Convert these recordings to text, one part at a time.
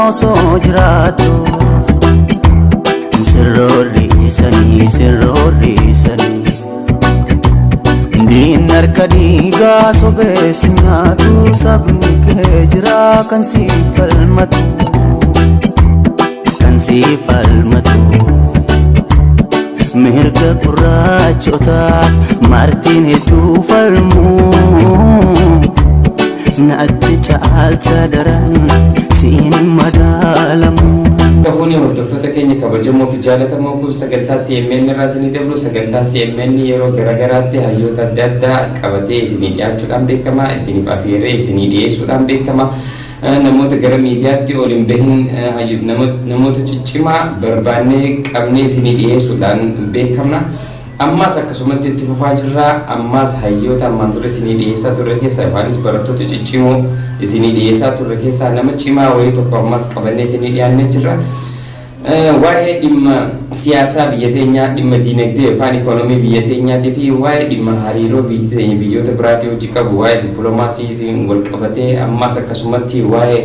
Osoo jiraatu sirroorriisanii sirroorriisanii diin harka dhiigaa sobeessi nyaatu, sabni kee jira kan siif falmatu, kan siif falmatu. Mirga gurraachotaaf Maartiin hedduu falmuu natti caalcha daran siin madaalamu. Kafuuni hordoftoota keenya kabajamoo fi jaalatamoo, kun sagantaa CMN irraa isinii dabru. Sagantaan CMN yeroo garaagaraatti hayyoota adda addaa qabatee isinii dhiyaachuudhaan beekama, isiniif afeeree isinii dhiyeessuudhaan beekama. Namoota gara miidiyaatti ol hin bahin, namoota ciccimaa barbaannee qabnee isinii dhiyeessuudhaan beekamna. Ammaas akkasumatti itti fufaa jirra. Ammaas hayyoota ammaan dura isinii dhiyeessaa turre keessaa yookaanis barattoota ciccimoo isinii dhiyeessaa turre keessaa nama cimaa wayii tokko ammaas qabannee isinii dhiyaannee jirra. Waa'ee dhimma siyaasaa biyya teenyaa, dhimma diinagdee yookaan ikoonomii biyya teenyaatii fi waa'ee dhimma hariiroo biyyi teenya biyyoota biraatii hojii qabu, waa'ee dippiloomaasiitiin wal qabatee, ammaas akkasumatti waa'ee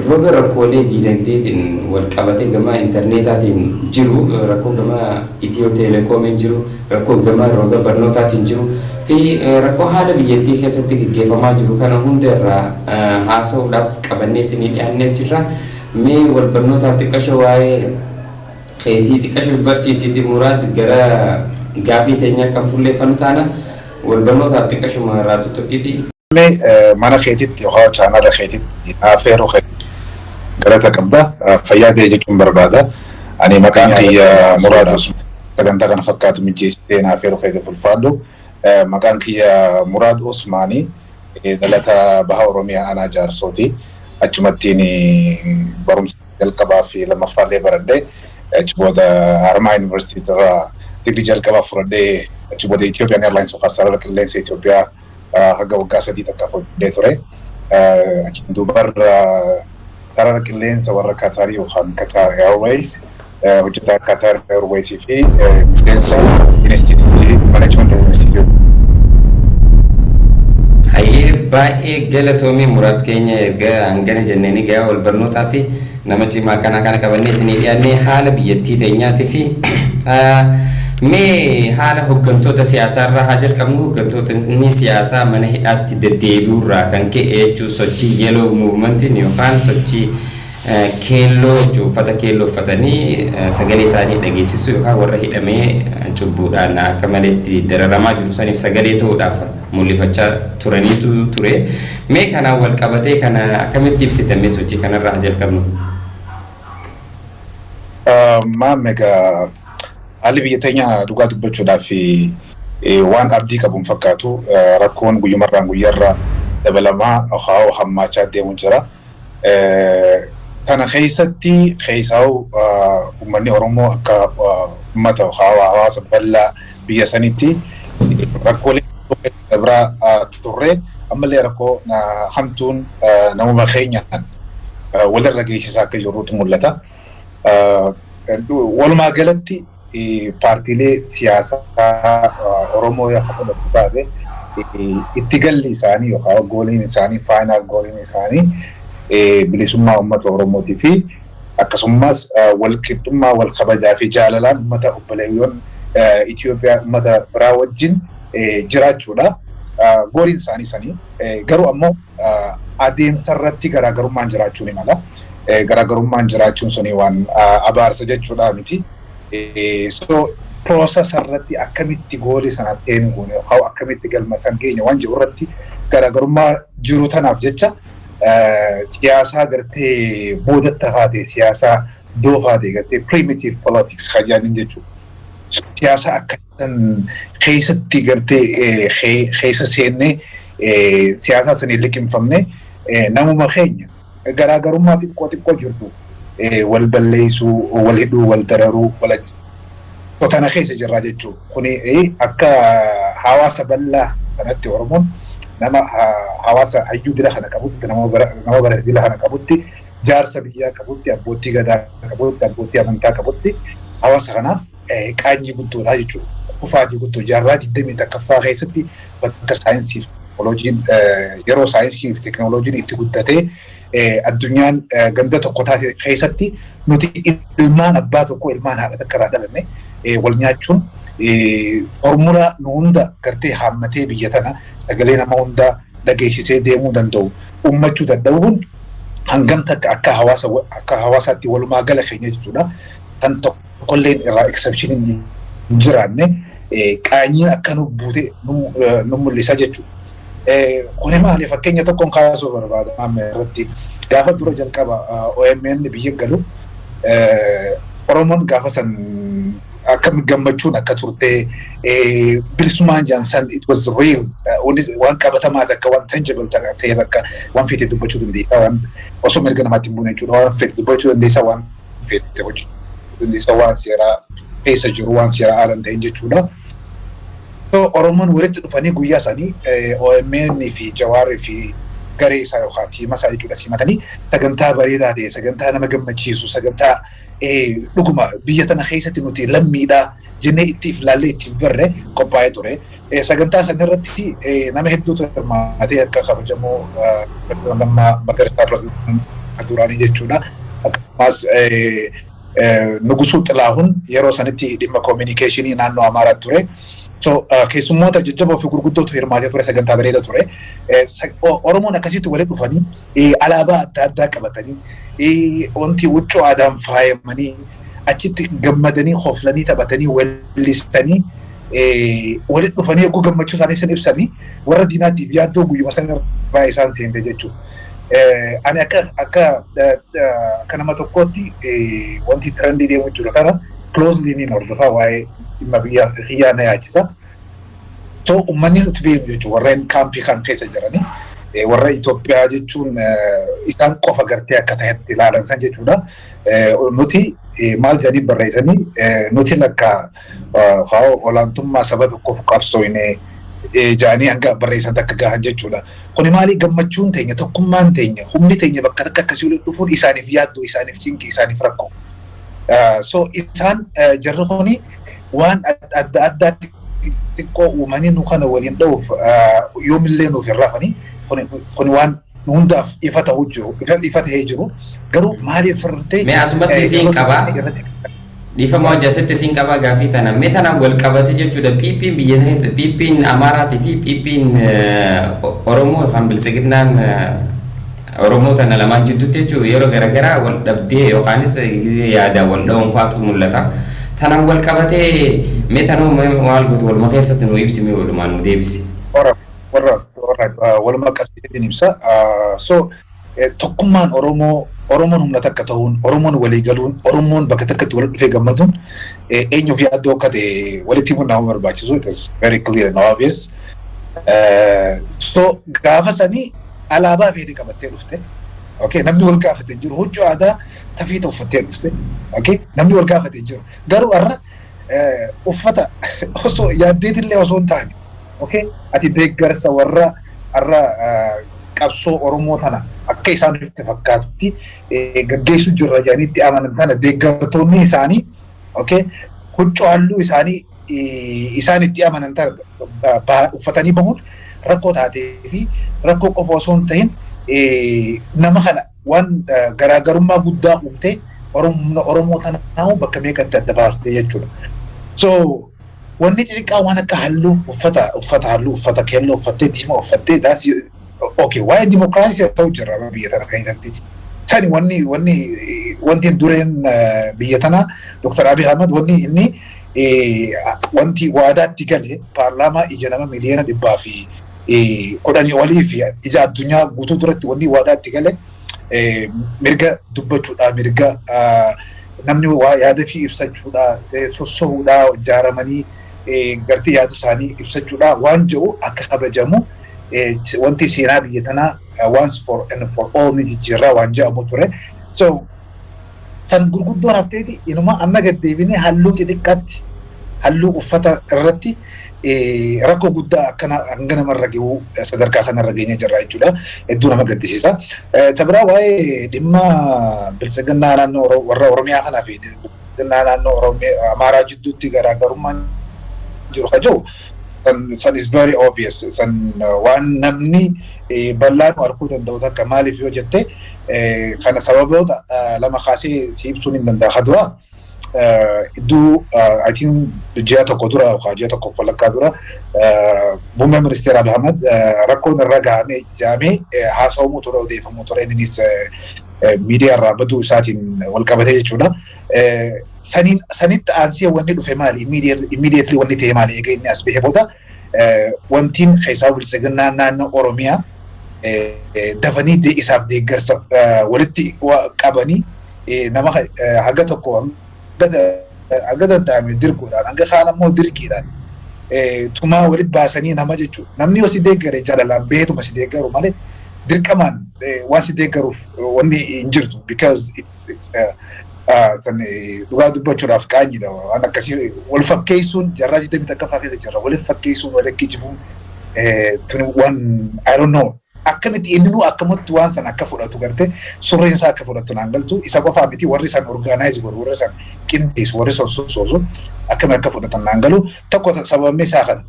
roga rakkoolee diinagdeetiin wal qabatee gama intarneetaatiin jiru, rakkoo gama Itiyoo Teelekoomiin jiru, rakkoo gama roga barnootaatiin jiru fi rakkoo haala biyyattii keessatti gaggeeffamaa jiru kana hunda irraa haasa'uudhaaf qabannee isinii dhiyaannee jirra. Mee wal barnootaaf xiqqasho waa'ee keetii xiqqasho barsiisiiti Muraad, gara gaafii teenyaa kan fulleeffannu taana. Wal barnootaaf xiqqashuma irraa tuttuqiiti. Mee mana keetitti yookaan chaanala keetitti afeeruu kee galata qabda. Fayyaa ta'e jechuun barbaada. Ani maqaan kiyya Muraad Usman, sagantaa kana fakkaatu mijeessitee naaf afeeruu keetiif ulfaadhu. Maqaan kiyya Muraad Usmaanii, dhalata Baha Oromiyaa Aanaa Jaarsooti. Achumattiin barumsa jalqabaa fi lammaffaallee baradhee, achi booda Haramayaa Yuunivarsiitii irraa digrii jalqabaa fudhadhee, achi booda Ethiopian Airlines yookaan Sarara Qilleensa Itoophiyaa haga waggaa 3 takkaaf hojjedhee ture. Achiin duubarra sarara qilleensa warra Qatarii yookaan Qatar Airways, hojjetaa Qatar Airways fi miseensa Institute Management Institute. Hayyee, baay'ee galatoomii Muraad keenya. Erga hangana jennee egaa wal barnootaa fi nama cimaa kana kana qabannee isinii dhiyaannee haala biyyattii teenyaatii fi mee haala hooggantoota siyaasaa irraa haa jalqabnu. Hooggantoonni siyaasaa mana hidhaatti deddeebi'uurraa kan ka'e jechuun sochii yellow movementiin yookaan sochii keelloo, uffata keelloo uffatanii sagalee isaanii dhageessisu yookaan warra hidhamee cubbuudhaan akka maleetti dararamaa jiru saniif sagalee ta'uudhaaf mul'ifachaa turaniitu ture. Mee kanaan wal qabatee kana akkamitti ibsitame? Sochii kanarraa haa jalqabnu. Maam, egaa haalli biyya teenya dhugaa dubbachuudhaaf waan abdii qabu hin fakkaatu. Rakkoon guyyumarraan guyyaarra dabalamaa haa hammaachaa deemu jira. Kana keessatti keessaa'u uummanni Oromoo akka uummata hawaasa bal'aa biyya sanitti rakkoolee biraa turre, ammallee rakkoo hamtuun namuma keenyaan walirra geessisaa akka jirrutu mul'ata. Walumaa galatti paartiilee siyaasaa Oromoo yoo fudhattu taate, itti galli isaanii yookaan goaliin isaanii, final goaliin isaanii bilisummaa uummata Oromootii fi akkasumas walqixxummaa, wal kabajaa fi jaalalaan uummata obboleeyyoon Itoophiyaa uummata biraa wajjin jiraachuudha. Goaliin isaanii sanii garuu ammoo adeemsa irratti garaagarummaan jiraachuu ni mala. Garaagarummaan jiraachuun suni waan abaarsa jechuudha miti. So process irratti akkamitti goalii sana attain goone yookaan akkamitti galma san geenya waan jiru irratti garaagarummaa jiru tanaaf jecha siyaasaa gartee boodatti hafaate, siyaasaa doofaa ta'e, gartee primitive politics kan jedhaniin jechuudha. Siyaasa akkasiin keessatti gartee keessa seennee, siyaasa sanii liqimfamne, namuma keenya garaagarummaa xiqqoo xiqqoo jirtu wal balleessuu, wal hidhuu, wal dararuu, wal tana keessa jirraa jechuudha. Kuni akka hawaasa bal'aa kanatti Oromoon nama hawaasa hayyuu dila kana qabutti, nama bara dila kana qabutti, jaarsa biyyaa qabutti, abbootii gadaa qabutti, abbootii amantaa qabutti hawaasa kanaaf qaanyii guddoodha jechuudha. Kufaatii guddoo jaarraa 21ffaa keessatti bakka saayinsii fi teekinooloojiin yeroo saayinsii fi teekinooloojiin itti guddatee Addunyaan ganda tokko taate keessatti nuti ilmaan abbaa tokko, ilmaan haadha takka irraa dhalanne wal nyaachuun formula nu hunda gartee haammatee biyya tana sagalee nama hundaa dhageessisee deemuu danda'u ummachuu dadhabuun hangam takka akka hawaasaatti walumaa gala keenya jechuudha. Tan tokkolleen irraa exception hin jiraanne qaanyiin akka nu buute nu mul'isa jechuudha. Kuni maali? Fakkeenya tokkoon kaasuu barbaada amma irratti. Gaafa dura jalqaba OMN biyya galu, Oromoon gaafa san akka gammachuun akka turte, bilisummaan jaansan, it was real, waan qabatamaa takka, waan tangible ta'e bakka waan feete dubbachuu dandeessaa, waan osoo mirga namaatti hin buune jechuudha, waan feete dubbachuu dandeessaa, waan feete hojjechuu dandeessaa, waan seeraa keessa jiru, waan seeraa ala hin ta'in jechuudha. Oromoon walitti dhufanii guyyaa isaanii OMN fi Jawaarii fi garee isaa yookaan tiima isaa jechuudha simatanii sagantaa bareedaa ta'e, sagantaa nama gammachiisu, sagantaa dhuguma biyya tana keessatti nuti lammiidha jennee ittiif laallee ittiif barre qophaa'ee ture. Sagantaa sana irratti nama hedduutu hirmaatee, akka kabajamoo Lammaa Magarsaa, pirezidaantii duraanii jechuudha. Akkasumas Nugusuu Xilaahun yeroo sanitti dhimma communication naannoo Amaaraa ture. So keessummoota jajjaboo fi gurguddootu hirmaatee ture, sagantaa bareeda ture. Oromoon akkasitti walitti dhufanii alaabaa adda addaa qabatanii, wanti huccuu aadaan faayamanii, achitti gammadanii, hoflanii, taphatanii, weellisanii, walitti dhufanii eeguu gammachuu isaanii san ibsanii, warra diinaatiif yaaddoo guyyuma sana irraa isaan seente jechuudha. Ani akka nama tokkootti wanti trend deemu jiru kana closely ni hordofaa, waa'ee dhimma biyya kiyyaa na yaachisa. So uummanni nuti beeknu jechuudha, warreen kaampii kan keessa jiranii, warra Itoophiyaa jechuun isaan qofa gartee akka ta'etti ilaalan san jechuudha. Nuti maal jedhanii barreessanii, nuti lakka olaantummaa saba tokkoof qabsooyne jedhanii hanga barreessan takka gahan jechuudha. Kuni maali? Gammachuun teenya, tokkummaan teenya, humni teenya bakka takka akkasii walitti dhufuun isaaniif yaaddoo, isaaniif cinqii, isaaniif rakkoo. So isaan jarri kuni waan adda addaatti xiqqoo uumanii nu kana waliin dha'uuf yoomillee nuuf hin rafanii. Kuni waan hundaaf ifa ta'uu jiru, ifa ta'ee jiru. Garuu maaliif irratti Mee asumatti isiin qabaa. Dhiifama hojii asitti isiin qabaa gaafii tana. Mee tana wal qabate jechuudha. PP'n biyya keessa, PP'n Amaaraatii fi PP'n Oromoo yookaan Biltsiginnaan Oromoo tana lamaan jidduutti jechuudha yeroo garaagaraa wal dhabdee yookaanis yaadaan wal dha'uunfaatu mul'ata. Tanaan wal qabatee mee tanuu maal gootu, waluma keessatti nu ibsi, mee walumaan nu deebisi. Warra walumaa qabsiiseetiin ibsa. So tokkummaan Oromoo, Oromoon humna takka ta'uun, Oromoon walii galuun, Oromoon bakka takkatti walitti dhufee gammaduun eenyuuf yaaddoo akka ta'e walitti himuun nama barbaachisu. It is very clear and obvious. So gaafa sanii alaabaa feete qabattee dhufte. Okay, namni wal gaafate hin jiru. Huccuu aadaa tafiita uffattee dhufte. Okay, namni wal gaafate hin jiru. Garuu har'a uffata osoo yaaddeetillee osoo hin taane, okay, ati deeggarsa warra har'a qabsoo Oromoo tana akka isaan itti fakkaatutti gaggeessuu jirra jedhanii itti amanan tana deeggartoonni isaanii, okay, huccuu halluu isaanii isaan itti amanan tana uffatanii bahuun rakkoo taatee fi rakkoo qofa osoo hin ta'in nama kana waan garaagarummaa guddaa uumtee Oromoo tanaa bakka meeqatti adda baastee jechuudha. So wanni xixiqqaa waan akka halluu uffata, halluu uffata keelloo uffattee, diimaa uffattee, that's okay. Waa'ee dimokiraasii ta'u jira biyya tana keessatti. Sani wanni wanti dureen biyya tana Dr. Abiy Ahmed wanni inni wanti waadaatti gale paarlaamaa ija nama 110,000,000 olii fi ija addunyaa guutuu duratti wanni waadaatti gale mirga dubbachuudha, mirga namni yaada fi ibsachuudha, sossohuudha, ijaaramanii gartee yaada isaanii ibsachuudha waan jiru akka kabajamu, wanti seenaa biyya tanaa once for and for all ni jijjiirraa waan jedhamu ture. So san gurguddoon hafteeti inuma amma gad deebinee halluu xixiqqaatti, halluu uffata irratti rakkoo guddaa akkana hanga namarra gahu sadarkaa kanarra geenye jirra jechuudha. Hedduu nama gaddisiisa. Tabiraa waa'ee dhimma biltsiginnaa naannoo warra Oromiyaa kanaa fi biltsiginnaa naannoo Amaaraa jidduutti garaagarummaan jiru ka jiru san is very obvious. San waan namni bal'aan arguu danda'u takka. Maaliif yoo jette, Kana sababoota lama kaasee si ibsuun hin danda'a. Dura iddoo, I think, ji'a tokko dura yookaan ji'a tokko walakkaa dura muummee ministeera Abiy Ahmed rakkoon irra gahamee jaamee haasawamuu ture, odeeffamuu ture, innis miidiyaa irraa baduu isaatiin wal qabatee jechuudha. Sanitti aansee wanni dhufe maali? Immediately wanni ta'e maali? Egaa inni as bahee booda wantiin keessaa Biltsiginnaa naannoo Oromiyaa dafanii isaaf deeggarsa walitti qabanii nama haga tokko hanga danda'ame dirquudhaan, hanga kaan ammoo dirqiidhaan tumaa walitti baasanii nama jechuudha. Namni yoo si deeggare jaalalaan beetuma si deeggaru malee dirqamaan waan si deeggaruuf wanni hin jirtu, because it's san dhugaa dubbachuudhaaf qaanyidha. Waan akkasii wal fakkeessuun, jarraa 21ffaa keessa jirra, waliif fakkeessuun, walitti kijibuun tuni waan, I don't know, akkamitti inni nu akkamatti waan san akka fudhatu garte surreen isaa akka fudhatu naan galtu. Isa qofaa miti, warri san organize godhu, warri san qindeessu, warri san sossoosu akkami akka fudhatan naan galu. Tokko sababni isaa kana.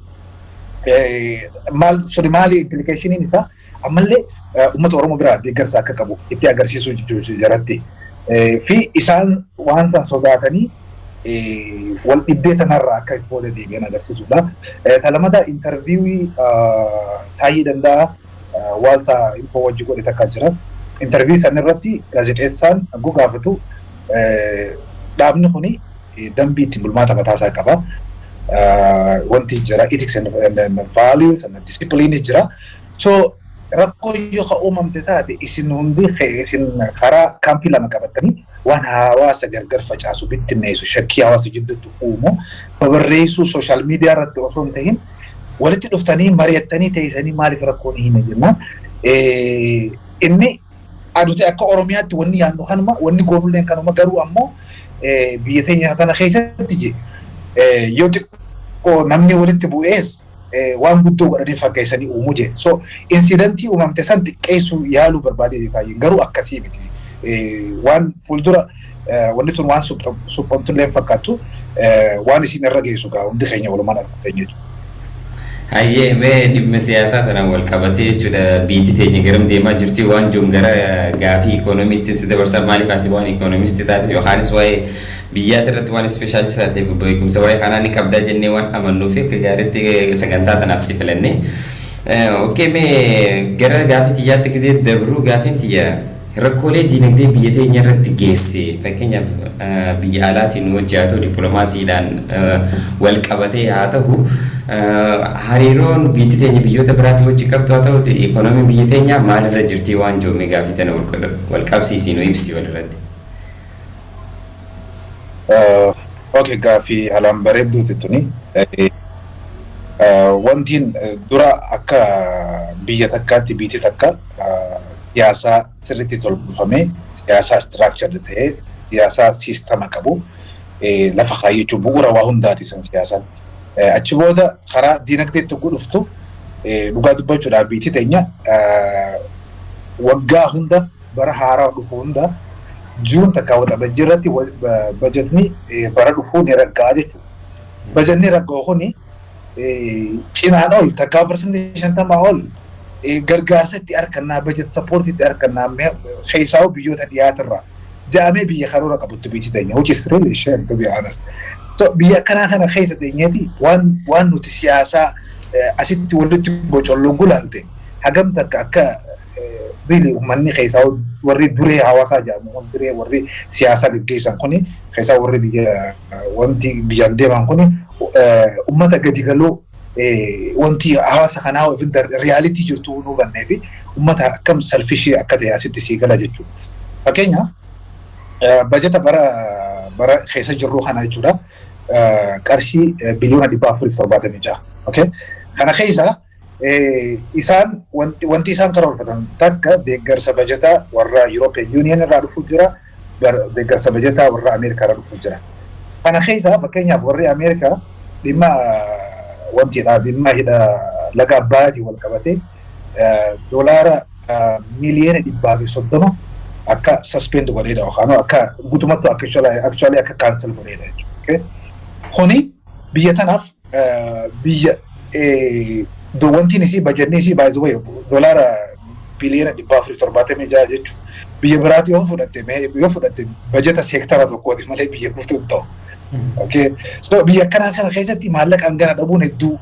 Maal suni, maali implicationiin isaa? Ammallee uummata Oromoo biraa deeggarsa akka qabu itti agarsiisuu jaratti. Fi isaan waan san sodaatanii wal dhibdee tanarraa akka booda deebi'an agarsiisudha. Talamada interviewii Taayyee Danda'a Waaltaa Info wajji godhe takka jira. Interview san irratti gaazexeessaan hagguu gaafatu, dhaabni kuni dambii ittiin bulmaata mataasaa qaba. Wanti jira, ethics and values and discipline jira. So rakkoo yoo ka uumamte taate, isin hundi isin karaa kaampii lama qabatanii waan hawaasa gargar facaasu, bittinneessu, shakkii hawaasa jidduutti uumu babarreessuu social media irratti osoo hin tahin walitti dhuftanii mari'attanii teessanii maaliif rakkoon hime jennaan, inni aduti akka Oromiyaatti wanni yaadnu kanuma, wanni goonulleen kanuma, garuu ammoo biyya teenya tana keessatti je yoo xiqqoo namni walitti bu'ees waan guddoo godhanii fakkeessanii uumuu je. So incidentii uumamte san xiqqeessuu yaaluu barbaadee taa'ee, garuu akkasii miti. Waan fuuldura wanni tun waan suphamtullee fakkaattu, waan isin irra geessu gaa hundi keenya walumaan arguu jechuudha. Hayyee, mee dhimma siyaasaa tanaan wal qabatee jechuudha, biyyi teenya garam deemaa jirti waan jiruun gara gaafii ikoonomiitti si dabarsa. Maaliif ati waan ikoonomistii taate yookaanis waa'ee biyyaati irratti waan specialist taateef beekumsa waa'ee kanaa ni qabdaa jennee waan amannuuf akka gaariitti sagantaa tanaaf si filanne. Okay, mee gara gaafii xiyyaatti gisee dabruu, gaafiin xiyya rakkoolee diinagdee biyya teenya irratti geesse, fakkeenyaaf biyya alaatiin wajji haa ta'u, dippiloomaasiidhaan wal qabatee haa ta'u, hariiroon biyyi teenya biyyoota biraatii wajji qabdu haa ta'u, ikoonomiin biyya teenyaa maalirra jirti waan joomee gaafii tana wal qabsiisii nu ibsi walirratti. Okay, gaafii haalaan bareedduuti tuni. Wantiin dura akka biyya takkaatti biyyi takka siyaasaa sirriitti tolfamee, siyaasaa structured ta'ee, siyaasaa siistama qabu lafa kaayyachuu bu'uura waa hundaati san siyaasaan. Achi booda karaa diinagdeetti dhuftu, dhugaa dubbachuudhaaf biyyi teenya waggaa hunda, bara haaraa dhufu hunda, June takka Waxabajjii irratti bajetni bara dhufuu ni ragga'a jechuudha. Bajetni ragga'u kuni cinaan ol takkaa 50% ol gargaarsa itti argannaa, budget supportii itti argannaa, keessaa biyyoota dhiyaatirraa ja'amee biyya karoora qabuttu biyyi teenya, which is really shame, to be honest. So biyya akkanaa kana keessa teenyeeti waan nuti siyaasaa asitti walitti bocolloo gulaalte hagam takka akka really uummanni keessaa warri duree hawaasaa jedhamu, duree warri siyaasaa gaggeessan kuni, keessaa warri biyya wanti biyyaan deeman kuni uummata gadi galuu, wanti hawaasa kanaa reality jirtu nu hubannee fi uummata akkam selfishii akka ta'e asitti sii gala jechuudha. Fakkeenyaaf bajeta bara bara keessa jirru kana jechuudha, qarshii biliyoona 476. Okay? Kana keessa isaan wanti isaan karoorfatan takka deeggarsa bajetaa warra European Union irraa dhufuu jira, deeggarsa bajetaa warra Ameerikaa irraa dhufuu jira. Kana keessa fakkeenyaaf warri Ameerikaa dhimma wantiidha, dhimma hidha laga Abbaayaatiin wal qabatee doolaara miliyoona 130 akka suspend godheedha yookaan akka guutumatti actually akka cancel godheedha jechuudha. Kuni biyya tanaaf biyya wantiin isii bajanni isii, by the way, doolaara 476 biliyoona jechuudha. Biyya biraatti yoo fudhatte bajeta seektara tokkooti malee biyya guutuu hin ta'u. Okay. So biyya akkanaa kana keessatti maallaqa hangana dhabuun hedduu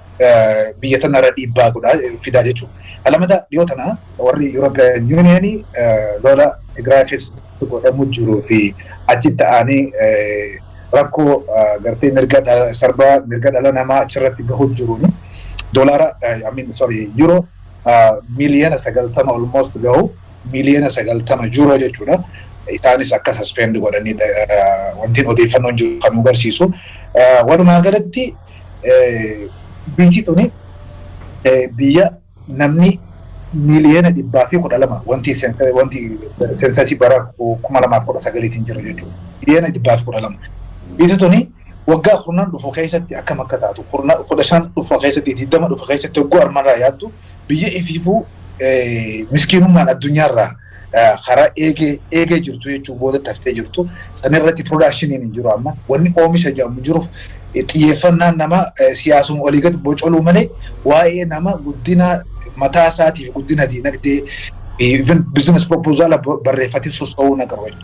biyya tanarra dhiibbaa godhaa fidaa jechuudha. Alamata dhiyoo tana warri European Union lola Tigraay keessatti godhamu jiruu fi achi ta'anii rakkoo gartee mirga sarbaa mirga dhala namaa achirratti gahu jiruuni doolaara, I mean, sorry, euro 90 miliyoona almost gahu, 90 miliyoona yuuroo jechuudha. Isaanis akka suspend godhanii wantiin odeeffannoon jiru kan nu agarsiisu. Walumaa galatti biyyi tuni biyya namni 112 miliyoona wanti censusii bara 2019iin jiru jechuudha. 112 miliyoona. Biyyi tuni waggaa 10 dhufu keessatti akkam akka taatu, 15 dhufu keessatti, 20 dhufu keessatti hogguu armarraa yaaddu, biyya ifiifuu miskiinummaan addunyaarraa karaa eegee eegee jirtu jechuun booda taftee jirtu. Sanirratti productioniin hin jiru. Amma wanni oomisha jedhamu jiruuf xiyyeeffannaan nama siyaasuma olii gadi bocoluu malee waa'ee nama guddina mataa isaatiif, guddina diinagdee, even business proposal barreeffatee soso'uu hin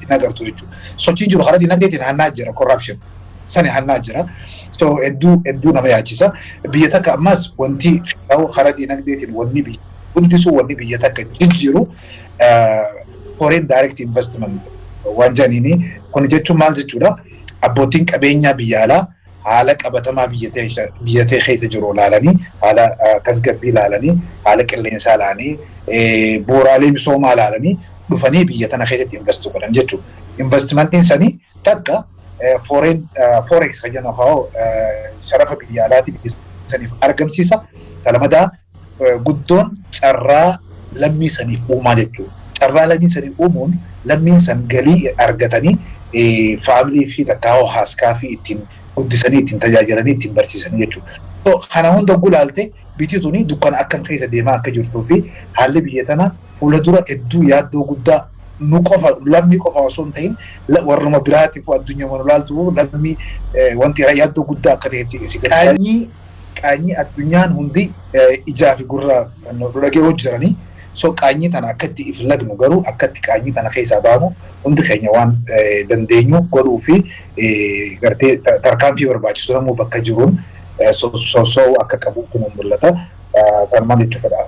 agartu jechuudha. Sochiin jiru karaa diinagdeetiin hannaa jira, corruption sani hannaa jira. So hedduu hedduu nama yaachisa. Biyya takka ammas wanti karaa diinagdeetiin wanni biyya guddisuu, wanni biyya takka jijjiiru foreign direct investment waan jedhaniini. Kun jechuun maal jechuudha? Abbootiin qabeenyaa biyya alaa haala qabatamaa biyya ta'e keessa jiru ilaalanii, haala tasgabbii ilaalanii, haala qilleensaa ilaalanii, bu'uuraalee misoomaa ilaalanii dhufanii biyya tana keessatti invest godhan jechuudha. Investmentiin sanii takka foreign forex kan jennu haa sharafa biyya alaatii biyya saniif argamsiisa. Talamadaa guddoon carraa lammii saniif uumaa jechuudha. Carraa lammii sanii uumuun lammiin san galii argatanii family fi takkaa'oo haaskaa fi ittiin guddisanii, ittiin tajaajilanii, ittiin barsiisanii jechuudha. Kana hunda gulaalte biyyi tuni dukkana akkam keessa deemaa akka jirtuu fi haalli biyya tana fuula dura hedduu yaaddoo guddaa nu qofa, lammii qofa osoo hin ta'in warruma biraatiif addunyaa mana laaltu lammii wanti yaaddoo guddaa akka ta'e si qaanyii qaanyii addunyaan hundi ijaa fi gurra nu dhagee hojjetanii. So qaanyii tana akkatti if lagnu garuu akkatti qaanyii tana keessaa baanu hundi keenya waan dandeenyu godhuu fi gartee tarkaanfii barbaachisu namuu bakka jiruun soso'uu akka qabu kun mul'ata. Kanumaan jechuu fedha.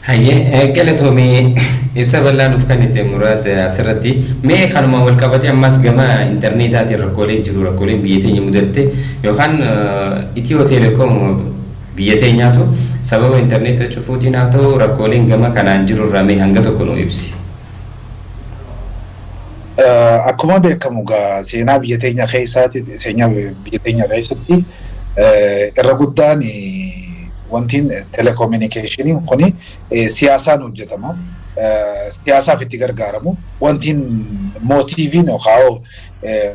Hayyee, galatoomii, ibsa bal'aa nuuf kennite Muraad. Asirratti mee kanuma wal qabate ammas gama intarneetaatiin rakkoolee jiru, rakkooleen biyya teenya mudatte yookaan Itiyoo Teleekoom biyya teenyaatu sababa intarneeta cufuutiin haa ta'u, rakkooleen gama kanaan jiru irraa mee hanga tokko nu ibsi. Akkuma beekamu gaa seenaa biyya teenya keessaatti, seenaa biyya teenya keessatti irra guddaan wantiin telecommunicationiin kuni siyaasaan hojjetama. Siyaasaaf itti gargaaramu. Wantiin motiveiin yookaan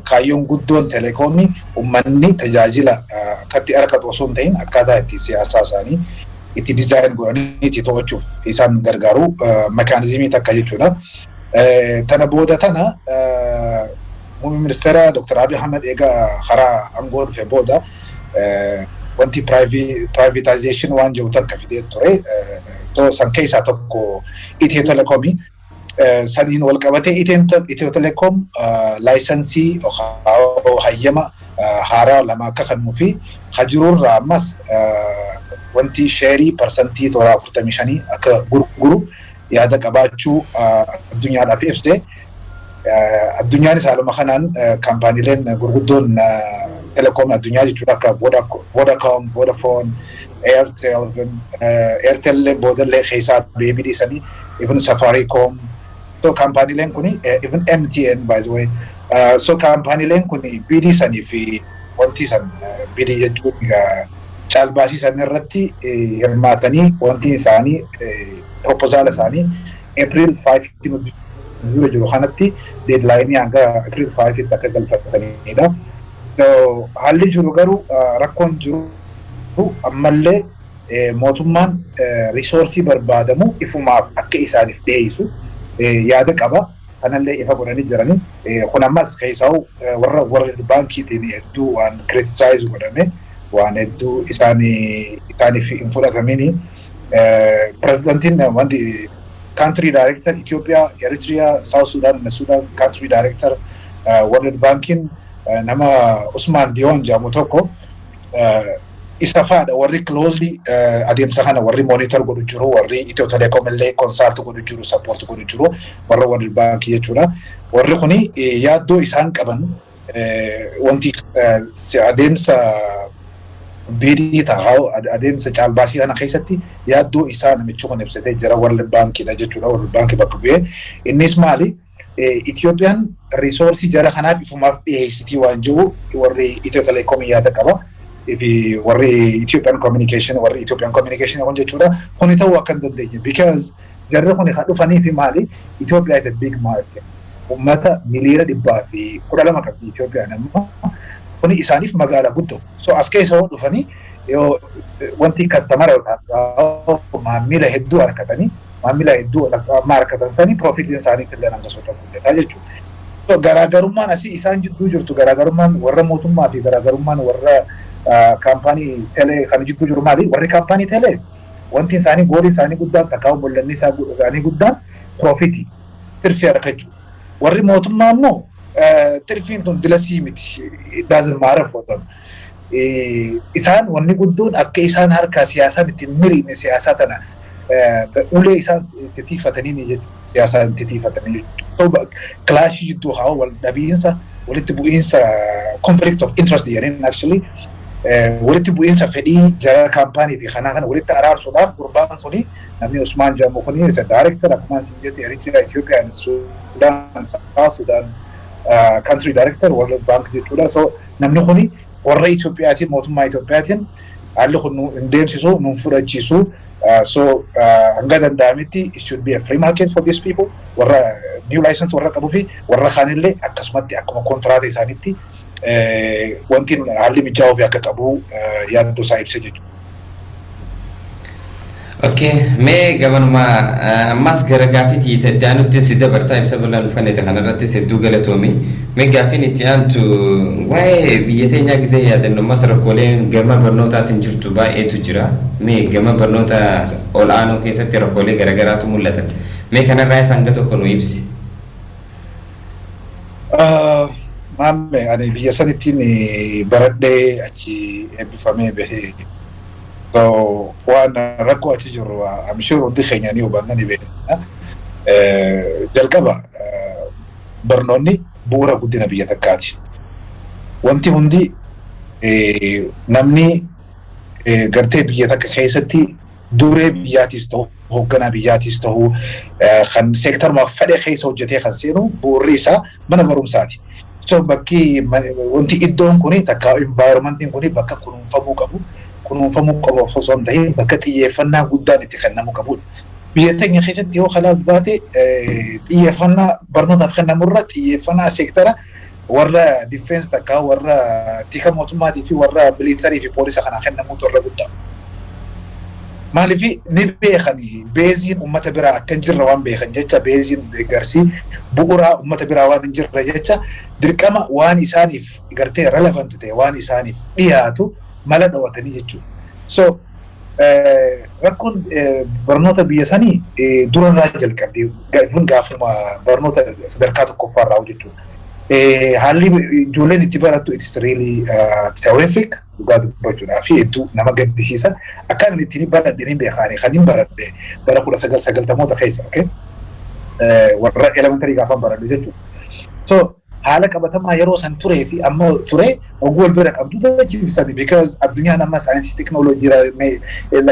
kaayyoon guddoon telekoomii uummanni tajaajila akkatti argatu osoo hin ta'in akkaataa itti siyaasaa isaanii itti design godhanii itti to'achuuf isaan gargaaru mechanismii takka jechuudha. Tana booda tana muummee ministeera Dr. Abiy Ahmed egaa karaa aangoo dhufe booda wanti privatization waan jiru takka fidee ture. So san keessaa tokko Itiyoo Telekoomii. Saniin wal qabatee Itiyoo Telekoom licensii hayyama haaraa lama akka kennuu fi hajiruurraa ammas wanti shareii parsantii toora 45 akka gurguru yaada qabaachuu addunyaadhaaf ibse. Addunyaanis haaluma kanaan kaampaaniileen gurguddoon telekoomii addunyaa jechuudha akka Vodacom, Vodafone, Airtel, Airtel boodallee keessaa deebii dhiisanii, even Safaricom. So kaampaaniileen kuni, even MTN by the way. So kaampaaniileen kuni bidii sanii fi wanti san bidii jechuun caalbaasii san irratti hirmaatanii wanti isaanii proposala isaanii April 5 dura jiru kanatti deadlineii hanga April 5 akka galfatanidha. So haalli jiru garuu rakkoon jiru ammallee mootummaan resourceii barbaadamu ifumaaf akka isaaniif dhiyeessu yaada qaba. Kanallee ifa godhanii jiranii. Kun ammas keessaa warra World Bankiitiin hedduu waan criticize godhame, waan hedduu isaaniif hin fudhatamini. Pirezidantiin wanti Country Director Ethiopia, Eritrea, South Sudan and Sudan Country Director World Bankin nama Usman Dion jedhamu tokko isa faadha. Warri closely adeemsa kana warri monitor godhu jiru, warri Ethio Telecom illee consult godhu jiru, support godhu jiru, warra World Bank jechuudha. Warri kuni yaaddoo isaan qaban wanti adeemsa bid ta'aa adeemsa caalbaasii kana keessatti yaaddoo isaa namichi kun ibsatee jira, World Bankidha jechuudha. World Bank bakka bu'ee. Innis maali? Itoophiyaan resource jara kanaaf ifumaaf dhiyeessitii waan jiru warri Ethio Telecom yaada qaba. Fi warri Ethiopian Communication, warri Ethiopian Communication kun jechuudha. Kuni ta'uu akka hin dandeenye, because jarri kuni kan dhufanii fi maali? Ethiopia is a big market. Uummata 112,000,000 qabdi Itoophiyaan ammoo. Kuni isaaniif magaalaa guddoo. So as keessa yoo dhufanii, yoo wanti customer yookaan maamila hedduu argatanii, maamila hedduu amma argatan sanii profitiin isaanii illee hangasoota guddataa jechuudha. So garaagarummaan asii isaan jidduu jirtu, garaagarummaan warra mootummaa fi garaagarummaan warra kaampaanii telee kana jidduu jiru maali? Warri kaampaanii telee wanti isaanii goalii isaanii guddaan takkaa mul'anni isaanii guddaan profitii, tirfii argachuu. Warri mootummaa immoo tirfiin tun dilasii miti. It doesn't matter for them. Isaan wanni guddoon akka isaan harkaa siyaasaan ittiin miriine, siyaasaa tana ulee isaan itti tiifatanii jechuudha. Siyaasaa itti tiifatanii jechuudha. Clashii jidduu haa wal dhabiinsa, walitti bu'iinsa, conflict of interest jedhaniin actually, walitti bu'iinsa fedhii jara kaampaanii fi kanaa kana walitti araarsuudhaaf gurbaan kuni, namni Usmaan jedhamu kuni, isa director akkuma isin jette Eritrea, Ethiopia, Sudan, South Sudan country director World Bank jechuudha. So namni kuni warra Itoophiyaatiin, mootummaa Itoophiyaatiin, haalli kun nu hin deemsisu, nu hin fudhachiisu. So hanga danda'ametti it should be a free market for these people, warra new license warra qabuu fi warra kaanillee akkasumatti akkuma kontiraata isaaniitti wanti haalli mijaa'uu fi akka qabu yaaddoo isaa ibsa jechuudha. Okay, mee gabanumaa ammas gara gaafiitii itti aanutti si dabarsaa. Ibsa bal'aa nuuf kennite kanarrattis hedduu galatoomi. Mee gaafiin itti aantu waa'ee biyya teenyaa gisee yaadannu ammas rakkooleen gama barnootaatiin jirtu baay'eetu jira. Mee gama barnoota ol'aanoo keessatti rakkoolee garaagaraatu mul'ata. Mee kanarraa isaan hanga tokko nu ibsi. Maamme, ani biyya sanittiin baradhee achi eebbifamee bahee. So waan rakkoo achi jiru I'm sure hundi keenya ni hubanna, ni beekna. Jalqaba barnoonni bu'uura guddina biyya takkaati. Wanti hundi namni gartee biyya takka keessatti duree biyyaatis ta'u, hoogganaa biyyaatis ta'u, kan seektaruma fedhe keessa hojjetee kan seenu, bu'uurri isaa mana barumsaati. So bakki wanti iddoon kuni takka environmentiin kuni bakka kunuunfamuu qabu. Kunuunfamuu qabu osoo hin ta'in bakka xiyyeeffannaa guddaan itti kennamuu qabudha. Biyya teenya keessatti yoo kalaatu taate, xiyyeeffannaa barnootaaf kennamurra xiyyeeffannaa seektara warra defense takka warra tika mootummaatii fi warra military fi poolisa kanaa kennamuutu irra guddaa. Maaliif ni beekani, baseiin uummata biraa akka hin jirre waan beekan jecha, baseiin deeggarsi bu'uuraa uummata biraa waan hin jirre jecha, dirqama waan isaaniif gartee relevant ta'e, waan isaaniif dhiyaatu mala dhawatanii jechuudha. So rakkoon barnoota biyya sanii durarraa jalqabdee gaafuma barnoota sadarkaa tokkoffaarraa jechuudha. Haalli ijoolleen itti barattu it is really terrific, dhugaa dubbachuudhaa fi hedduu nama gaddisiisa. Akka inni ittiin baradhe ni beekaani, kan hin baradhe bara 1990moota keessa, okay? Warra elementary gaafan baradhe jechuudha. So haala qabatamaa yeroo san turee fi amma ture oguu wal bira qabdu dabachiifsami, because addunyaan amma saayinsii teknooloojii jira,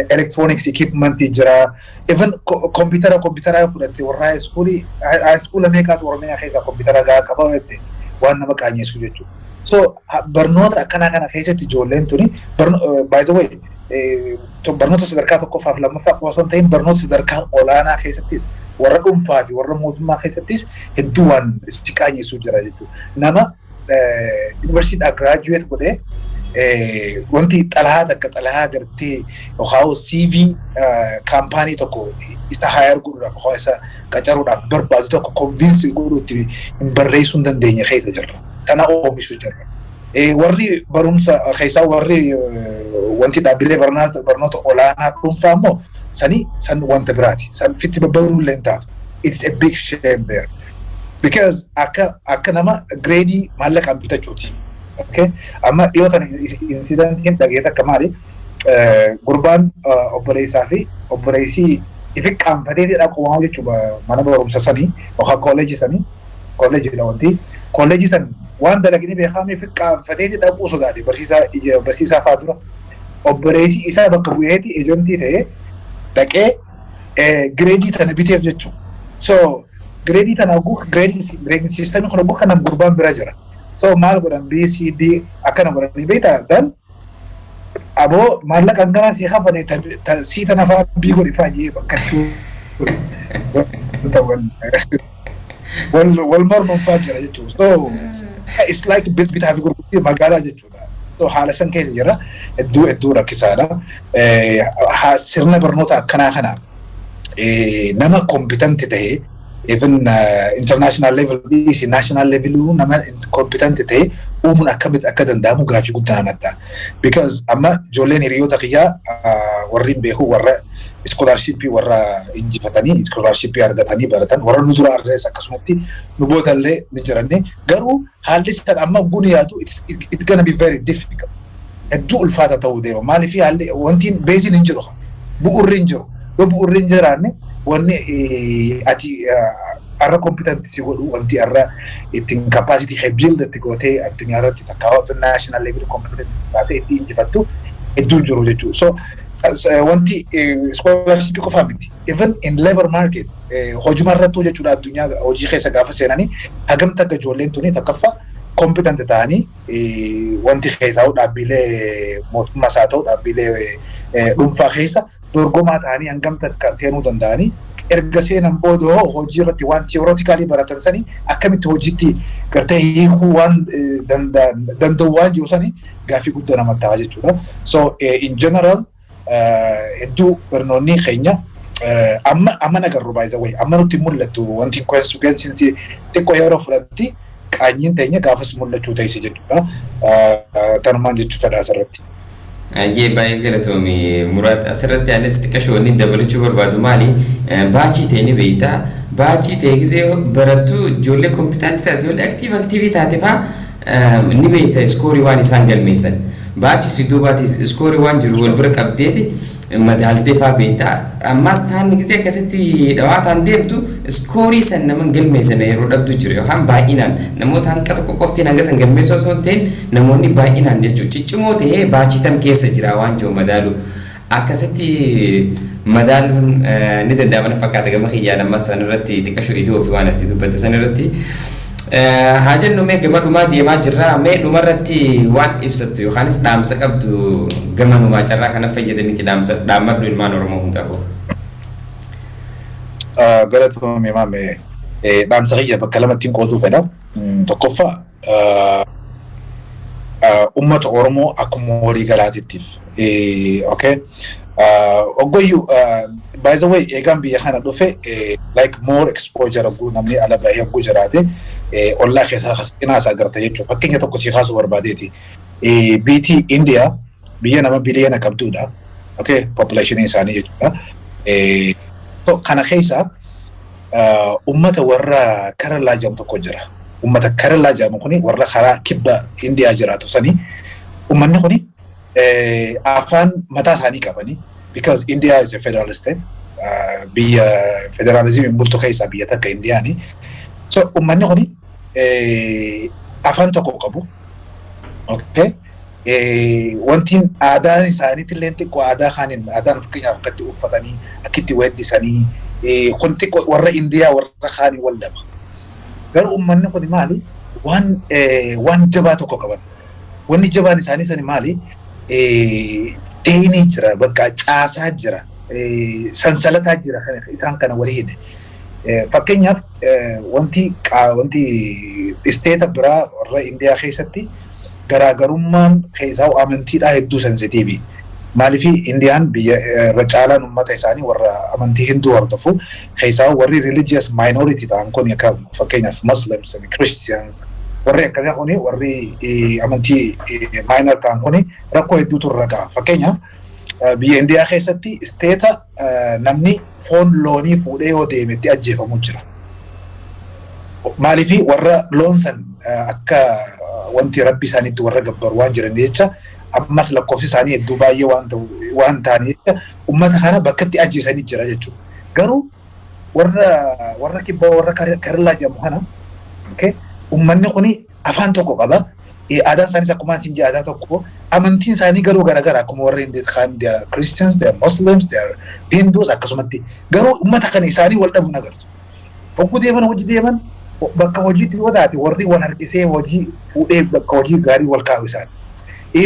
electronics equipment jira, even kompiitara yoo fudhatte, warra high school meeqaatu Oromiyaa keessaa kompiitara gahaa qaba jette, waan nama qaanyeessu jechuudha. So barnoota akkanaa kana keessatti ijoolleen tuni, by the way, barnoota sadarkaa tokkoffaa fi lammaffaa qofa osoo hin ta'in, barnoota sadarkaa olaanaa keessattis warra dhuunfaa fi warra mootummaa keessattis hedduu waan si qaanyeessuu jira jechuudha. Nama yuunivarsiitiidhaa graduate godhee wanti xalayaa takka, xalayaa gartee yookaan CV kaampaanii tokko isa hire godhuudhaaf yookaan isa qacaruudhaaf barbaadu tokko convince godhuu itti hin barreessuu hin dandeenye keessa jirra. Tana oomishuu jirra. Warri barumsa keessaa warri wanti dhaabbilee barnoota olaanaa dhuunfaa immoo Sani san wanta biraati. San fitti babbaruu illee hin taatu. It's a big shame there. Because akka nama grade maallaqaan bitachuuti. Okay? Amma dhiyoo tana incidentiin dhageet akka maali? Gurbaan obboleessaa fi obboleessii ifi qaanfatee dhaqu jechuudha mana barumsa sanii yookaan kooleejii sanii, kooleejiidha wanti. Kooleejii san waan dalagini beekamee ifi qaanfatee dhaquu sodaate barsiisaa fa'aa dura. Obboleessi isaa bakka bu'eeti agentii ta'ee dhaqee grade tana biteef jechuudha. So grade tana hogguu grade systemii kun hogguu kana gurbaan bira jira. So maal godhan? B C D akkana godhanii beektaa, dan aboo maallaqa hanganaa sii kafane, sii tana fa'aa B godhi fa'aa jee bakka wal morman fa'aa jira jechuudha. So it's like bitaa fi gurgurtii magaalaa jechuudha. So haala san keessa jira, hedduu hedduu rakkisaadha. Sirna barnoota akkanaa kana nama competent ta'e, even international level dhiisi, national level nama competent ta'e uumuun akkamitti akka danda'amu gaafii guddaa namatti ta'a. Because amma ijoolleen hiriyoota kiyyaa warri hin beeku, warra scholarshipii warra injifatanii scholarshipii argatanii baratan, warra nu dura arrees akkasumatti nu boodallee ni jiranni, garuu haalli san amma guni yaadu it's gonna be very difficult. Hedduu ulfaata ta'uu deema. Maaliif? Haalli wanti baseiin hin jiru, bu'urri hin jiru. Yoo bu'urri hin jiraanne, wanni ati arra competent si godhu, wanti arra ittiin capacity kee build itti gootee addunyaa irratti takka national level competent taatee itti injifattu hedduu jiru jechuudha. So wanti scholarship qofaa miti. Even in labor market, hojuma irrattuu jechuudha, addunyaa hojii keessa gaafa seenanii hagam takka ijoolleen tuni takkaffaa competent ta'anii wanti keessaa dhaabbilee mootummaas haa ta'u dhaabbilee dhuunfaa keessa dorgomaa ta'anii hangam takka seenuu danda'anii, erga seenan booda hoo hojii irratti waan theoretically baratan sanii akkamitti hojiitti gartee hiikuu waan danda'u waan jiru sanii gaafii guddaa namatti ta'a jechuudha. So in general hedduu barnoonni keenya amma nagarru, by the way, amma nutti mul'attu wanti consequences xiqqoo yeroo fudhatti qaanyiin teenya gaafas mul'achuu teessi jechuudha. Tanumaan jechuu fedha asirratti. Ayyee, baay'ee galatoomi Muraad. Asirratti anis xiqqasho wanni dabalachuu barbaadu maali? Batchii ta'e ni beektaa, batchii ta'e gisee barattu ijoollee competent taate, ijoollee active taate fa'aa ni beekta, score waan isaan galmeessan. Batchii si duubaati score waan jiru wal bira qabdeeti madaaltee fa'aa beektaa. Ammaas taan gisee akkasitti dhawaa taan deemtu score san nama galmeessan yeroo dhabdu jira, yookaan baay'inaan namoota hanqa tokko qoftiin hanga san galmeessoo osoo hin ta'in namoonni baay'inaan jechuudha ciccimoo ta'ee batchii tam keessa jira waan jiru madaalu. Akkasitti madaaluun ni danda'ama na fakkaata gama kiyyaan ammas san irratti xiqqashoo idoo fi waan ati dubbatte san irratti. Haa jennu, mee gama dhumaa deemaa jirra. Mee dhumarratti waan ibsattu yookaanis dhaamsa qabdu gama numaa carraa kana fayyadamiti dhaamsa dhaammadhu ilmaan Oromoo hundaaf. Galatoomii maame, dhaamsa kiyya bakka lamattiin qooduu fedha. Tokkoffaa, uummata Oromoo akkuma walii galaatittiif. Okay. Oggoyyuu, by the way, eegaan biyya kana dhufe like more exposure hogguu namni ala bahee hogguu jiraate ollaa keessaa cinaa isaa agarta jechuudha. Fakkeenya tokko si kaasuu barbaadeeti. Biyyi India biyya nama biliyoona qabdudha. Okay, population isaanii jechuudha. Kana keessa ummata warra Keralaa jedhamu tokko jira. Ummata Keralaa jedhamu kuni warra karaa kibba Indiyaa jiraatu sanii. Ummanni kuni afaan mataa isaanii qabani. Because India is a federal state. Biyya federalism bultu keessaa biyya takka Indiyaani. So ummanni kuni afaan tokko qabu. Okay. Wanti aadaan isaaniitti illee xiqqoo aadaa kaaniin aadaan, fakkeenyaaf akkatti uffatanii, akkitti weeddisanii kun xiqqoo warra Indiyaa warra kaanii wal dhaba. Garuu uummanni kun maali? Waan jabaa tokko qaban. Wanni jabaan isaanii sani maali? Deenii jira, bakka caasaa jira, sansalataa jira isaan kana walii hidhe. Fakkeenyaaf wanti state biraa warra Indiyaa keessatti garaagarummaan keessaa amantiidhaa hedduu sensitiivi. Maaliif? Indiyaan biyya irra caalaan uummata isaanii warra amantii Hinduu hordofu, keessaa warri religious minority ta'an kun akka fakkeenyaaf Muslims and Christians, warri akkanaa kuni, warri amantii minor ta'an kuni rakkoo hedduutu irra gaha. Fakkeenyaaf Biyya Indiyaa keessatti state namni foon loonii fuudhee yoo deemetti ajjeefamu jira. Maaliif? Warra loon san akka wanti rabbi isaaniitti warra gabbaru waan jiran jecha, ammas lakkoofsi isaanii hedduu baay'ee waan ta'aniif jecha, uummata kana bakka itti ajjeesanii jira jechuudha. Garuu warra kibbaa, warra Keralaa jedhamu kana, uummanni kuni afaan tokko qaba. Aadaan isaaniis akkuma isin jedhe aadaa tokko. Amantiin isaanii garuu garagara, akkuma warra Hindii kaan, they are Christians, they are Muslims, they are Hindus akkasumatti. Garuu uummata kana isaanii wal dhabu agartu. Hogguu deeman, hojii deeman, bakka hojiitti yoo taate, warri wal harkisee hojii fuudhee bakka hojii gaarii wal kaa'u isaani.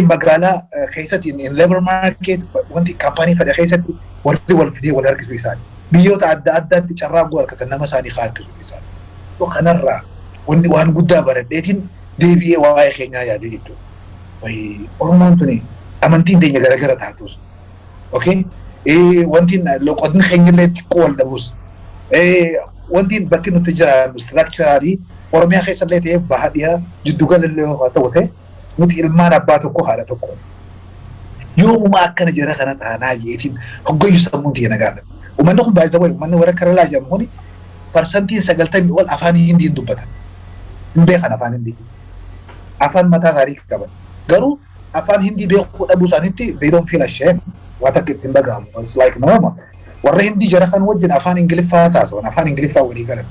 Magaalaa keessatti, in labor market, wanti kaampaanii fedhe keessatti warri wal fidee wal harkisu isaani. Biyyoota adda addaatti carraa argatan nama isaanii harkisu isaani. Kanarraa wanni waan guddaa baradheetiin deebi'ee waa'ee keenyaa yaadee jechuudha. Oromoon tuni amantiin teenya garagara taatus. Okay? Wanti loqotni keenya illee xiqqoo wal dhabus. Wanti bakki nuti jiraannu structurally Oromiyaa keessa illee ta'ee, baha, dhiyaa, jiddugala illee haa ta'u ta'e, nuti ilmaan abbaa tokko haadha tokkooti. Yoomuma akkana jira kana taanaa jeetiin hoggayyuu sammuun tiyya na gaafata. Uummanni kun baay'ee wayi, uummanni warra Keralaa jedhamu kuni 90% ol afaan Hindiin dubbatan. Hin beekan afaan Hindii. Afaan mataa isaanii qaban. Garuu afaan Hindii beekuu dhabuu isaaniitti they don't feel ashamed. Waa takka ittiin dhaga'amu. It's like normal. Warra Hindii jara kan wajjin afaan Ingiliffaa taasisan, afaan Ingiliffaa walii galan.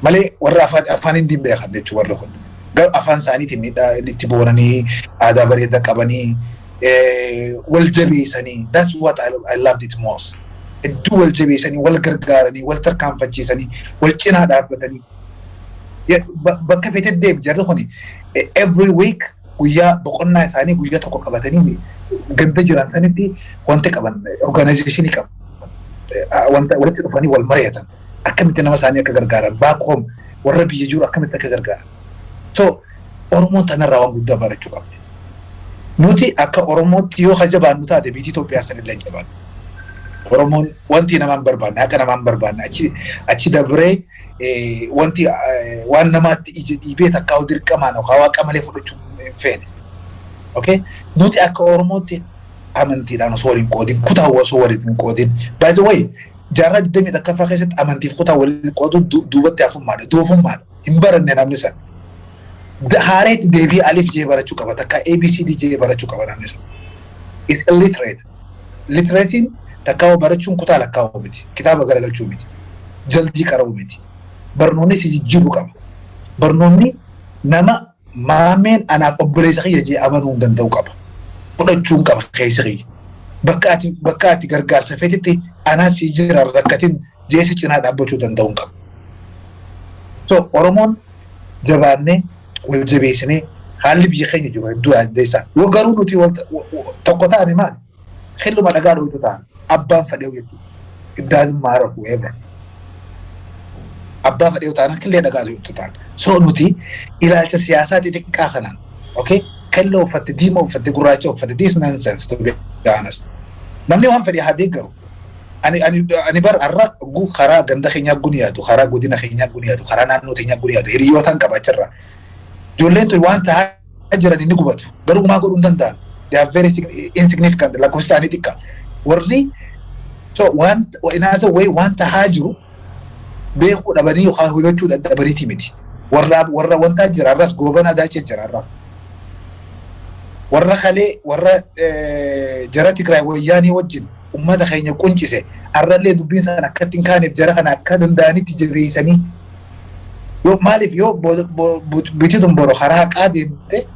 Malee warra afaan Hindii beekan jechuudha warri kun. Garuu afaan isaaniitiin itti boonanii, aadaa bareedaa qabanii, wal jabeessanii. That's what I loved it most. Hedduu wal jabeessanii, wal gargaaranii, wal tarkaanfachiisanii, wal cinaa dhaabbatanii. Bakka feete deemu jarri kuni every week guyyaa boqonnaa isaanii guyyaa tokko qabatanii ganda jiran sanitti wanta qaban, organization qaban. Wanta walitti dhufanii wal mari'atan. Akkamitti nama isaanii akka gargaaran, back home warra biyya jiru akkamitti akka gargaaran. So Oromoon tanarraa waan guddaa barachuu qabdi. Nuti akka Oromootti yoo jabaannu taate, biyyi Itoophiyaa sanillee hin jabaannu. Oromoon wanti namaan barbaanne, haqa namaan barbaanne, achi dabree wanti waan namaatti ija dhiibee takkaa dirqamaan yookaan waaqa malee fudhachuu hin feene. Okay? Nuti akka Oromootti amantiidhaan osoo waliin qoodin, kutaa osoo waliin hin qoodin. By the way, jaarraa 21ffaa keessatti amantiif kutaa waliin qooduun duubatti hafummaadha, doofummaadha. Hin baranne namni san. Haareetti deebii alif jee barachuu qaba, takka ABCD jee barachuu qaba namni san. Is illiterate. Literacy'n takkaa barachuun kutaa lakkaa'uu miti. Kitaaba garagalchuu miti. Jaldii qara'uu miti. Barnoonni si jijjiiruu qaba. Barnoonni nama maameen anaaf obboleessa kiyya jee amanuu hin danda'u qaba. Fudhachuun qaba keessa kiyya. Bakka ati gargaarsa feetitti anaa si jira, rakkatin jeesi cinaa dhaabbachuu danda'uu qaba. So Oromoon jabaannee wal jabeessinee, haalli biyya keenya jiru hedduu addeessaa. Yoo garuu nuti tokko ta'ane maali? Xilluma dhagaa dho'itu ta'an abbaan fadhee jechuudha. It doesn't matter whoever. Abbaa fadhee ta'an killee dhagaa dho'itu ta'an. So nuti ilaalcha siyaasaa xixiqqaa kanaan, okay? Kelloo uffatte, diimaa uffatte, gurraacha uffatte, this nonsense, to be honest. Namni waan fedhe haa deeggaru. Ani bar har'a karaa ganda keenyaa gun yaadu, karaa godina keenyaa gun yaadu, karaa naannoo keenyaa gun yaadu, hiriyootaan qaba achirra. Ijoolleen tun waan ta'aa jiran inni gubatu. Garuu gumaa godhuu hin danda'an. They are very insignificant. Lakkoofsi isaanii xiqqa. Warri so waan in other way waan tahaa jiru beekuu dhabanii yookaan hubachuu dadhabaniiti miti. Warra wanta jira har'as Goobana Daachee jira har'aaf. Warra kalee warra jara Tigraay wayyaanii wajjin ummata keenya quncise, har'allee dubbiin sana akkatti hin kaaneef jara kana akka danda'anitti jabeessanii, yoo maaliif yoo biti tun boro karaa haqaa deemte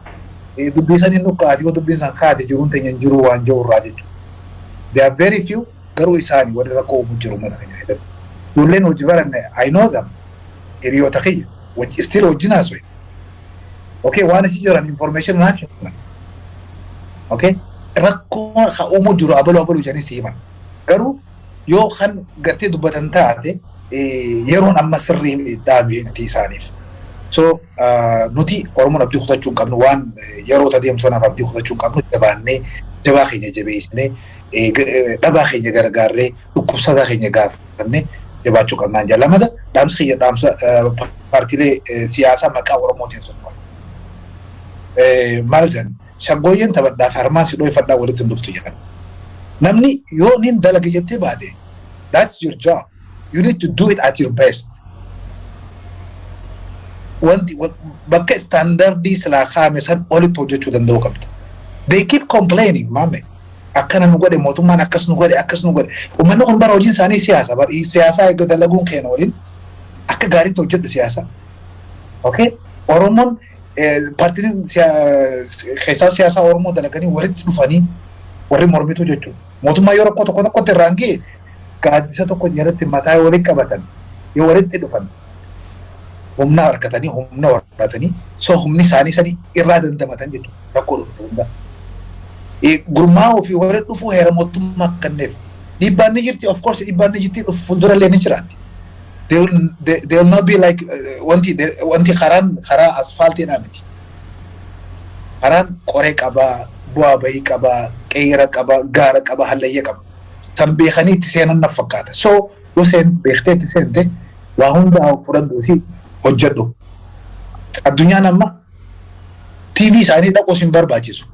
dubbii sanii nukkaati, yoo dubbiin san kaate jiruun teenya hin jiru waan jiru irraa jechuudha. They are very few, garuu isaanii warri rakkoo uumuu jiru mana keenya keessatti. Ijoolleen hojii baranne, I know them, hiriyoota kiyya still wajjin haasa'e. Okay, waan achi jiran information naaf himan. Okay, rakkoo haa uumuu jiru abaluu abaluu jedhanii si himan. Garuu yoo kan gartee dubbatan taate, yeroon amma sirrii dhaabii isaaniif. So nuti Oromoon abdii kutachuu hin qabnu, waan yeroo deemtu sanaaf abdii kutachuu hin qabnu. Jabaannee, jabaa keenya jabeessinee, dhabaa keenya gargaarree, dhukkubsataa keenya gaafannee jabaachuu qabnaan jaallamada. Dhaamsa kiyya, dhaamsa paartiilee siyaasaa maqaa Oromootiin sun maal jedhan, shaggooyyeen taphadhaaf harmaan si dhoofadhaa walitti hin dhuftu jedhan. Namni yoo nin dalaga jettee baate, that's your job. You need to do it at your best. Wanti bakka standardii silaa kaa'ame san olitti hojjechuu danda'uu qabda. They keep complaining, maame. Akkana nu godhe mootummaan, akkas nu godhe, akkas nu godhe. Uummanni kun bara hojiin isaanii siyaasa. Bara siyaasaa eega dalaguun keenya waliin akka gaariitti hojjedhu siyaasa. Okay? Oromoon paartiin keessaa siyaasaa Oromoo dalaganii walitti dhufanii warri mormitu jechuudha. Mootummaa yoo rakkoo tokko tokkotti irraan ga'e, gaaddisa tokko jalatti mataa walitti qabatan, yoo walitti dhufan, humna harkatanii, humna horatanii, so humni isaanii sanii irraa dandamatan jechuudha rakkoo dhuftu danda'a. Gurmaa'uu fi walitti dhufuu heera mootummaa kenneef. Dhiibbaan ni jirti, of course dhiibbaan ni jirti, dhufu fuuldurallee ni jiraatti. They will not be like wanti karaan karaa asfaaltiidhaa miti. Karaan qoree qabaa, bu'aa bahii qabaa, qeyyara qabaa, gaara qabaa, hallayya qaba. San beekanii itti seenan na fakkaata. So yoo seen beektee itti seente, waa hundaa fudhadhuuti hojjedhu. Addunyaan amma TV isaanii dhaquus hin barbaachisu.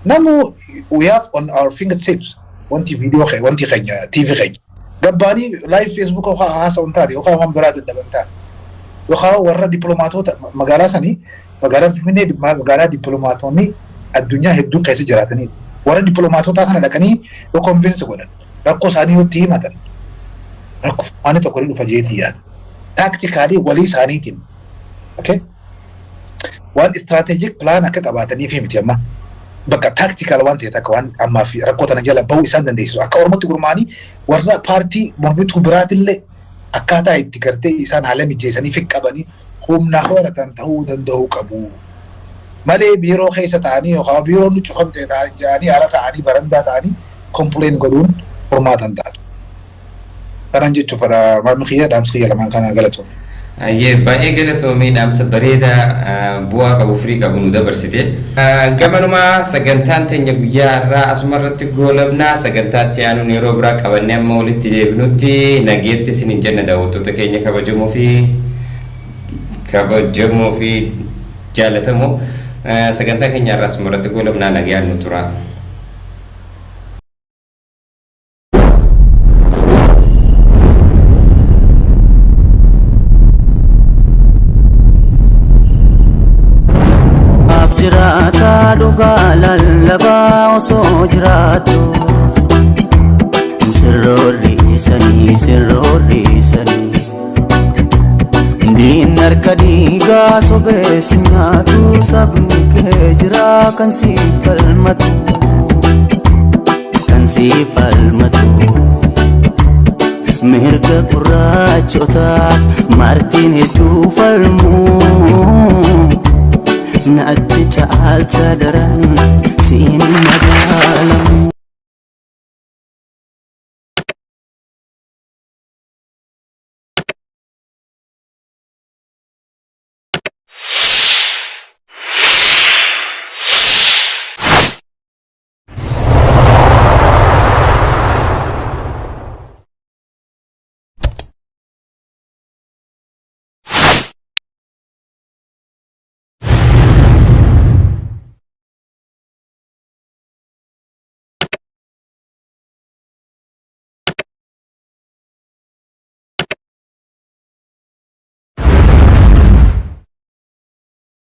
Namu we have on our fingertips wanti viidiyoo wanti keenya TV keenya. Gabbaanii live Facebook yookaan haasa'uun taate yookaan waan biraa dadhaban taate yookaan warra dippiloomaatota magaalaa sanii, magaalaan Finfinnee magaalaa dippiloomaatonni addunyaa hedduu keessa jiraatanidha. Warra dippiloomaatota kana dhaqanii yoo convince godhan, rakkoo isaanii yoo itti himatan, rakkoo waan tokko ni dhufa jeetii yaada. Tactically walii isaaniitiin. Okay? Waan strategic plan akka qabaataniif miti amma. Bakka tactical waan ta'e takka waan ammaa fi rakkoo tana jala bahuu isaan dandeessisu. Akka Oromootti gurmaa'anii warra paartii mormituu biraatillee akkaataa itti gartee isaan haala mijeessanii fi qabanii humna horatan ta'uu danda'uu qabu. Malee biiroo keessa ta'anii yookaan biiroon nu cufamte jedhanii ala ta'anii, barandaa ta'anii complain godhuun furmaata hin taatu. Kanan jechuuf maamni kiyya, dhaamsi kiyya lamaan kana, galatoome. Ayyee, baay'ee galatoomii, dhaamsa bareedaa bu'aa qabu, firii qabu nu dabarsite. Gamanumaa sagantaan teenya guyyaa irraa asuma irratti goolabnaa. Sagantaa itti aanuun yeroo biraa qabannee amma walitti deebinutti nageetti isin jenna, daawwattoota keenya kabajamoo fi jaalatamoo. Sagantaa keenya irraa asuma irratti goolabnaa, nagaan nu tura. Jiraata dhugaa lallabaa osoo jiraatu, sirroorriisanii, sirroorriisanii, diin harka dhiigaa sobeessi nyaatu, sabni kee jira kan siif falmatu, kan siif falmatu. Mirga gurraachotaaf martiin hedduu falmuu, natti caalcha daran siin madaalamu.